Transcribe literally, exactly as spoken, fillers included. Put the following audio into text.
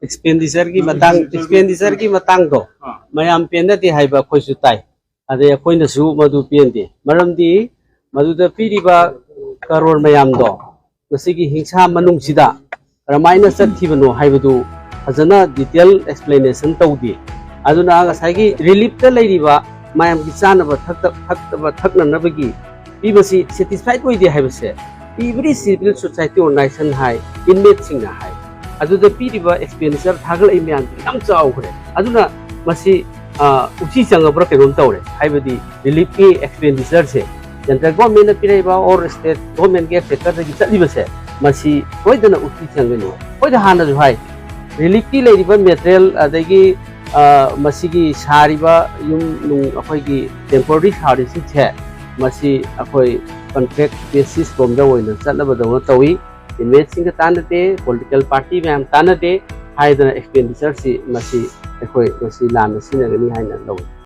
ꯑꯦꯛꯁꯄꯦꯟꯗꯤꯆꯔꯒꯤ ꯃꯇꯥꯡ ꯑꯦꯛꯁꯄꯦꯟꯗꯤꯆꯔꯒꯤ ꯃꯇꯥꯡꯗꯣ ꯃꯌꯥꯝ ꯄꯦꯟꯅꯗꯦ ꯍꯥꯏꯕ ꯑꯩꯈꯣꯏꯁꯨ ꯇꯥꯏ꯫ ꯑꯗꯩ ꯑꯩꯈꯣꯏꯅꯁꯨ ꯃꯗꯨ ꯄꯦꯟꯗꯦ꯫ ꯃꯔꯝꯗꯤ ꯃꯗꯨꯗ ꯄꯤꯔꯤꯕ ꯀꯔꯣꯔ ꯃꯌꯥꯝꯗꯣ ꯃꯁꯤꯒꯤ ꯍꯤꯡꯁꯥ ꯃꯅꯨꯡꯁꯤꯗ ꯀꯔꯝꯍꯥꯏꯅ ꯆꯠꯈꯤꯕꯅꯣ ꯍꯥꯏꯕꯗꯨ ꯐꯖꯅ ꯗꯤꯇꯦꯜ ꯑꯦꯛꯁꯄ꯭ꯂꯦꯅꯦꯁꯟ ꯇꯧꯗꯦ꯫ ꯑꯗꯨꯅ ꯉꯁꯥꯏꯒꯤ ꯔꯤꯂꯤꯞꯇ ꯂꯩꯔꯤꯕ ꯃꯌꯥꯝꯒꯤ ꯆꯥꯅꯕ ꯊꯛꯇ- ꯊꯛꯇꯕ ꯊꯛꯅꯅꯕꯒꯤ ꯄꯤꯕꯁꯤ ꯁꯦꯇꯤꯁꯐꯥꯏꯠ ꯑꯣꯏꯗꯦ ꯍꯥꯏꯕꯁꯦ ꯏꯕ꯭ꯔꯤ ꯁꯤꯚꯤꯜ ꯁꯣꯁꯥꯏꯇꯤ ꯑꯣꯔꯒꯅꯥꯏꯖꯦꯁꯟ ꯍꯥꯏ, ꯏꯟꯃꯦꯠꯁꯤꯡꯅ ꯍꯥꯏ꯫ ꯑꯗꯨꯗ ꯄꯤꯔꯤꯕ ꯑꯦꯛꯁꯄꯦꯟꯗꯤꯆꯔ ꯊꯥꯒꯠꯂꯛꯏ ꯃꯌꯥꯝꯁꯤ ꯌꯥꯝ ꯆꯥꯎꯈ꯭ꯔꯦ꯫ ꯑꯗꯨꯅ ꯃꯁꯤ, ꯑ, ꯎꯆꯤ ꯆꯪꯉꯕ꯭ꯔꯥ ꯀꯩꯅꯣꯝ ꯇꯧꯔꯦ꯫ ꯍꯥꯏꯕꯗꯤ ꯔꯤꯂꯤꯞꯀꯤ ꯑꯦꯛꯁꯄꯦꯟꯗꯤꯆꯔꯁꯦ ꯁꯦꯟꯇ꯭ꯔꯦꯜ ꯒꯣꯔꯃꯦꯟꯅ ꯄꯤꯔꯛꯏꯕ ꯑꯣꯔ ꯁ꯭ꯇꯦꯠ ꯒꯣꯔꯃꯦꯟꯒꯤ ꯁꯦꯛꯇꯔꯗꯒꯤ ꯆꯠꯂꯤꯕꯁꯦ ꯃꯁꯤ ꯁꯣꯏꯗꯅ ꯎꯆꯤ ꯆꯪꯒꯅꯤ꯫ ꯑꯩꯈꯣꯏꯗ ꯍꯥꯟꯅꯁꯨ ꯍꯥꯏ, ꯔꯤꯂꯤꯞꯀꯤ ꯂꯩꯔꯤꯕ ꯃꯦꯇꯔꯤꯌꯦꯜ ꯑꯗꯒꯤ, ꯑ, ꯃꯁꯤꯒꯤ ꯁꯥꯔꯤꯕ ꯌꯨꯝ ꯅꯨꯡ ꯑꯩꯈꯣꯏꯒꯤ ꯇꯦꯝꯄꯣꯔꯔꯤ ꯁꯥꯔꯤꯁꯤꯡꯁꯦ ꯃꯁꯤ ꯑꯩꯈꯣꯏ ꯀꯟꯇ꯭ꯔꯦꯛ ꯕꯦꯁꯤꯁ ꯔꯣꯝꯗ ꯑꯣꯏꯅ ꯆꯠꯅꯕꯗꯧꯅ ꯇꯧꯏ꯫ ꯏꯟꯃꯦꯠꯁꯤꯡꯒ ꯇꯥꯟꯅꯗꯦ, ꯄꯣꯂꯤꯇꯤꯀꯦꯜ ꯄꯥꯔꯇꯤ ꯃꯌꯥꯝ ꯇꯥꯟꯅꯗꯦ ꯍꯥꯏꯗꯅ ꯑꯦꯛꯁꯄꯦꯟꯗꯤꯆꯔꯁꯤ ꯃꯁꯤ ꯑꯩꯈꯣꯏ ꯃꯁꯤ ꯂꯥꯟꯅ ꯁꯤꯖꯤꯟꯅꯒꯅꯤ ꯍꯥꯏꯅ ꯂꯧꯏ꯫